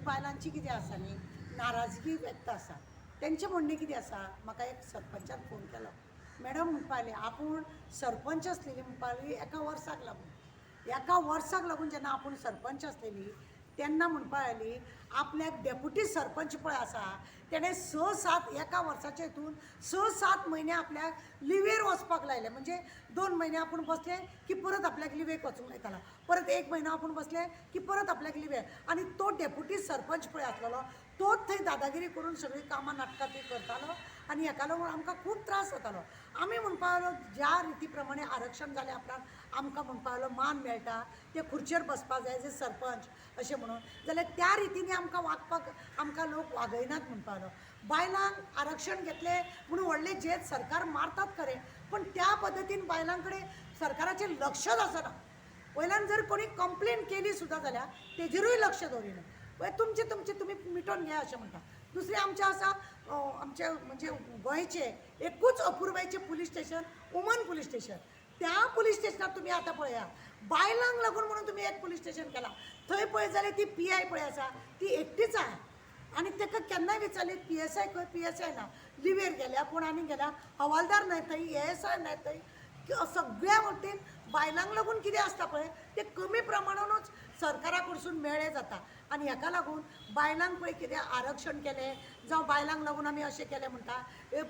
बायलांची कितें आसा न्ही, नाराजगी व्यक्त आसा. तेंचें म्हणणें कितें आसा, म्हाका एक सरपंचान फोन केलो, मॅडम म्हणपा लागली आपूण सरपंच आसलेली म्हणपा लागली एका वर्साक लागून, एका वर्साक लागून जेन्ना आपूण सरपंच आसलेली तेन्ना म्हणपा लागली आपल्याक डेप्युटी सरपंच पळय आसा तेणें 6-7 एका वर्साच्या हितून 6-7 म्हयने आपल्याक लिवेर वचपाक लायले. म्हणजे 2 म्हयने आपूण बसले की परत आपल्याक लिवेक वचूंक लायतालो, परत 1 म्हयनो आपूण बसले की परत आपल्याक लिवेर. आनी तो डेप्युटी सरपंच पळय आसलेलो तोच थंय दादागिरी करून सगळीं कामां नाटकां ती करतालो आनी हेका लागून आमकां खूब त्रास जातालो. आमी म्हणपा लागलो ज्या रिती प्रमाणे आरक्षण जाल्या उपरांत आमकां म्हणपा लागलो मान मेळटा, ते खुर्चेर बसपाक जाय एज ए सरपंच अशें म्हणून, जाल्यार त्या रितीन आमकां वागपाक आमकां लोक वागयनात म्हणपा लागलो. बायलांक आरक्षण घेतलें म्हणून व्हडलें झेत सरकार मारतात खरें, पण त्या पद्दतीन बायलां कडेन सरकाराचें लक्षच आसना. वयल्यान जर कोणी कंप्लेन केली सुद्दां जाल्यार तेजेरूय लक्ष दवरिना, तुमचें तुमचें तुमी मिटोवन घेया अशें म्हणटा. दुसरें आमचें आसा आमचें म्हणजे गोंयचें एकूच अपुरबायचें police station woman police station. त्या पुलीस स्टेशनार तुमी आतां पळया बायलांक लागून म्हणून तुमी एक पुलीस स्टेशन केलां, थंय पळय जाल्यार ती पी I पळय आसा ती एकटीच आहा आनी ताका केन्नाय विचारली पी एस I खंय, पी एस I ना, लिवेर गेल्या कोण आनी गेल्या, हवालदार न्हय थंय, ए एस I न्हय थंय. सगळ्या वटेन बायलांक लागून कितें आसता पळय तें कमी प्रमाणानूच सरकारा कडसून मेळ्ळें जाता. आनी हेका लागून बायलांक पळय कितें आरक्षण केलें जावं बायलांक लागून आमी अशें केलें म्हणटा,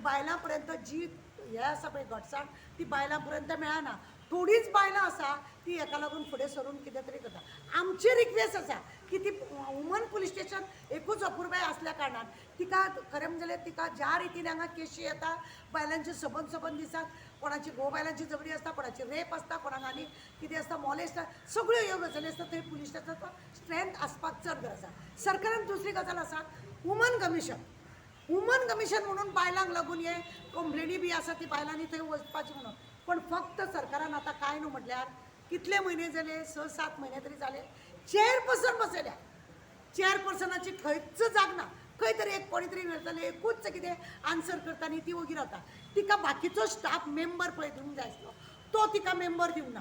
बायलां पर्यंत जी हें आसा पळय घटसाण ती बायलां पर्यंत मेळना. थोडींच बायलां आसा ती हेका लागून फुडें सरून कितें तरी करता. आमची रिक्वेस्ट आसा की ती वुमन पुलीस स्टेशन एकूच अपुरबाय आसल्या कारणान तिका खरें म्हणजे तिका ज्या रितीन हांगा केशी येता बायलांचे सबंद सबंद दिसाक, कोणाची घोव बायलांची झगडी आसता, कोणाची रेप आसता, कोणाक आनी कितें आसता मॉलेस्ट आसता, सगळ्यो ह्यो गजाली आसता. थंय पुलीस स्टेशनाचो स्ट्रेंथ आसपाक चड गरज आसा. सरकारान दुसरी गजाल आसा वुमन कमिशन. वुमन कमिशन म्हणून बायलांक लागून हे कंप्लेनी बी आसा ती बायलांनी थंय वचपाची म्हणून, पण फक्त सरकारान आतां कांय न्हू म्हटल्यार कितले म्हयने जाले, 6-7 म्हयने तरी जाले चेअरपर्सन बसयल्या, चेअरपर्सनाची खंयच जाग ना, खंय तरी एक कोणी तरी मेळटलें एकूच कितें आन्सर करता आनी ती वगी रावता. तिका बाकीचो स्टाफ मेंबर पळय दिवंक जाय आसलो तो तिका मेंबर दिवंक ना.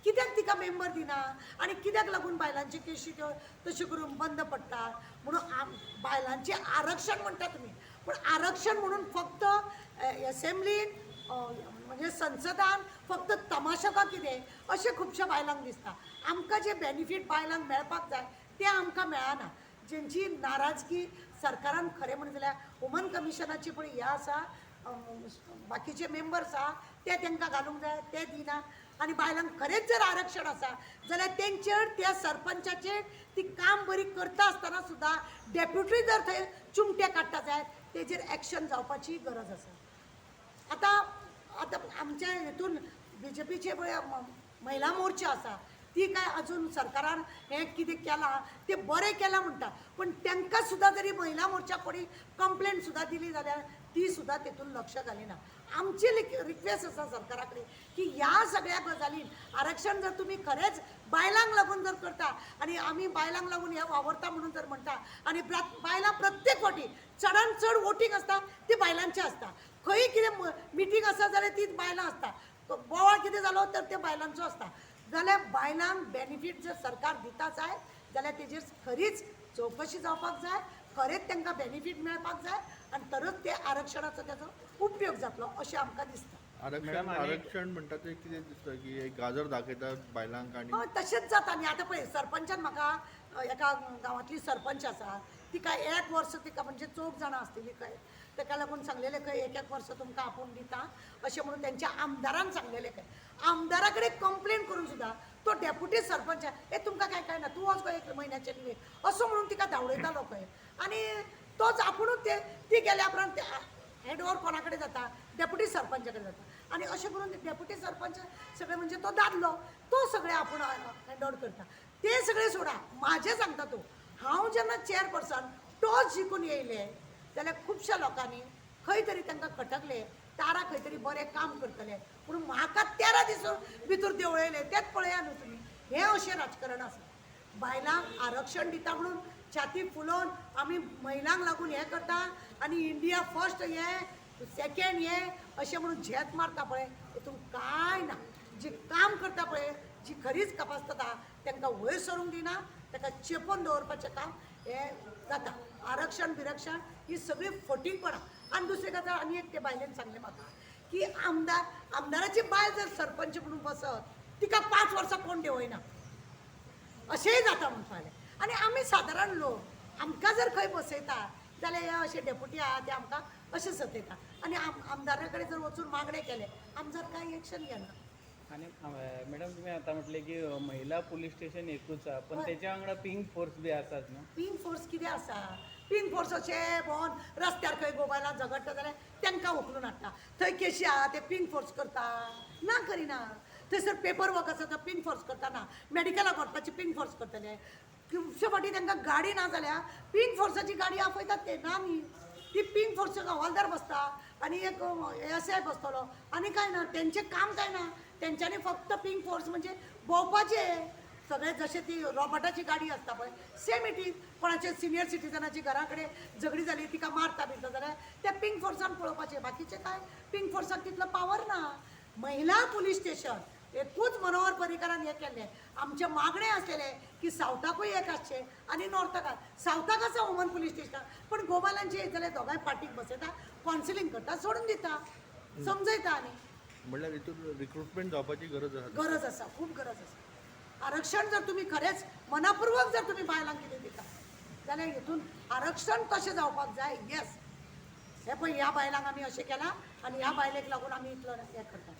कित्याक तिका मेंबर दिना आनी कित्याक लागून बायलांची केशी त्यो तश्यो करून बंद पडटात म्हणून बायलांचें आरक्षण म्हणटा तुमी, पूण आरक्षण म्हणून फक्त एसेंब्लीन म्हणजे संसदान फक्त तमाशो का कितें अशें खुबश्या बायलांक दिसता. आमकां जे बेनिफीट बायलांक मेळपाक जाय तें आमकां मेळना. जेंची नाराजगी सरकारान खरें म्हणलें जाल्यार वुमन कमिशनाची पळय हें आसा, बाकीचे मेंबर्स आहा ते तांकां घालूंक जाय, ते दिना. आनी बायलांक खरेंच जर आरक्षण आसा जाल्यार तेंचेर त्या सरपंचाचेर ती काम बरी करता आसतना सुद्दां डेप्युटी जर थंय चिमटे काडटा जायत तेजेर एक्शन जावपाची गरज आसा. आतां आतां आमच्या हितून बी जे पीचे पळय महिला मोर्चा आसा ती काय अजून सरकारान हें कितें केलां तें बरें केलां म्हणटा, पण तांकां सुद्दां जरी महिला मोर्चा कोणी कंप्लेन सुद्दां दिली जाल्यार ती सुद्दां तेतून लक्ष घालिना. आमची रिक्वेस्ट आसा सरकारा कडेन की ह्या सगळ्या गजालीन आरक्षण जर तुमी खरेंच बायलांक लागून जर करता आनी आमी बायलांक लागून हें वावरता म्हणून जर म्हणटा आनी बायलां प्रत्येक फावटी चडान चड वोटींग आसता ती बायलांचें आसता, खंय कितें मिटींग आसा जाल्यार ती बायलां आसता, बोवाळ कितें जालो तर ते बायलांचो आसता, जाल्यार बायलांक बेनिफीट जर सरकार दिता जाय जाल्यार तेजेर खरीच चवकशी जावपाक जाय, खरेंच तांकां बेनिफीट मेळपाक जाय आनी तरच ते आरक्षणाचो तेजो उपयोग जातलो अशें आमकां दिसता. आरक्षण आरक्षण म्हणटा ते कितें दिसता की एक गाजर दाखयतात बायलांक आनी हय तशेंच जाता न्ही. आतां पळय सरपंचान म्हाका एका गांवांतली सरपंच आसा तिका एक वर्स तिका म्हणजे चौग जाणां आसतली खंय, ताका लागून सांगलेलें खंय एक एक वर्स तुमकां आपूण दिता अशें म्हणून तेंच्या आमदारान सांगलेलें खंय. आमदारा कडेन कंप्लेन करून सुद्दां तो डेप्युटी सरपंच हे तुमकां कांय कांय ना तूं वच गो एक म्हयन्याचेर न्ही असो म्हणून तिका धांवडयतालो खंय. आनी तोच आपुणूच ते ती गेल्या उपरांत हँड ओवर कोणा कडेन जाता, डेप्युटी सरपंचा कडेन जाता. आनी अशें करून डेप्युटी सरपंच सगळें म्हणजे तो दादलो तो सगळें आपूण हँड ओवर करता. ते सगळें सोडा, म्हाजें सांगता तूं, हांव जेन्ना चेअरपर्सन टॉस जिखून येयलें जाल्यार खुबश्या लोकांनी खंय तरी तांकां खटकलें, तारा खंय तरी बरें काम करतलें पूण म्हाका 13 दीस भितर देंवयलें तेंच पळया न्हू तुमी. हें अशें राजकारण आसा. बायलांक आरक्षण दिता म्हणून छाती फुलोवन आमी महिलांक लागून हें करता आनी इंडिया फर्स्ट हें सेकेंड हें अशें म्हणून झेत मारता पळय, हितून कांय ना. जी काम करता पळय जी खरीच कपासता तांकां वयर सरूंक दिना, ताका चेपून दवरपाचें काम हें जाता. आरक्षण बिरक्षण ही सगळी फटींगपणां. आनी दुसरी गजाल आनी एक ते बायलेन सांगलें म्हाका की आमदार, आमदाराची बायल जर सरपंच म्हणून बसत तिका 5 वर्सां कोण देंवयना, अशेंय जाता म्हणून सांगलें. आनी आमी सादारण लोक आमकां जर खंय बसयता जाल्यार हे अशे डेपुटी आहा ते आमकां अशें सतयता. आनी आमदारा कडेन जर वचून मागणें केलें, आमदार कांय एक्शन घेना. आनी मॅडम, तुमी आतां म्हटलें की महिला पुलीस स्टेशन एकूच आहा, पण हय. तेच्या वांगडा पिंक फोर्स बी आसात न्हू? पिंक फोर्स कितें आसा? पिंक फोर्स अशें भोंवन रस्त्यार खंय गोबायलां झगडटा जाल्यार तांकां उखलून हाडटा. थंय केशी आहा ते पिंक फोर्स करता ना, करिना. थंयसर पेपर वर्क आसा तो पिंक फोर्स करता ना, मॅडिकलाक व्हरपाची पिंक फोर्स करतले. खुबशे फावटी तांकां गाडी ना जाल्यार पिंक फोर्साची गाडी आपयतात ते ना न्ही. ती पिंक फोर्साक हवालदार बसता आनी एक एस I बसतलो आनी कांय ना. तेंचें काम कांय ना, तेंच्यांनी फक्त पिंक फोर्स म्हणजे भोंवपाचें सगळें. जशें ती रॉबर्टाची गाडी आसता पळय, सेम it is. कोणाचे सिनियर सिटीजनाची घरा कडेन झगडी जाली, तिका मारता बिरता जाल्यार त्या पिंक फोर्सान पळोवपाचें. बाकीचें काय पिंक फोर्साक तितलो पावर ना. महिला पुलीस स्टेशन एकूच मनोहर पर्रीकारान हें केल्लें. आमचें मागणें आसलेलें की सावथाकूय एक आसचें आनी नॉर्थाक. सावथाक आसा वुमन पुलीस स्टेशन, पण गोबालांचें येत जाल्यार दोगांय पार्टीक बसयता, कावन्सिलींग करता, सोडून दिता, समजयता. आनी म्हणल्यार हितून रिक्रुटमेंट जावपाची गरज आसा. गरज आसा, खूब गरज आसा. आरक्षण जर तुमी खरेंच मनापूर्वक जर तुमी बायलांक कितें दिता जाल्यार हितून आरक्षण कशें जावपाक जाय. येस, हें पळय, ह्या बायलांक आमी अशें केलां आनी ह्या बायलेक लागून आमी इतलो हें करता.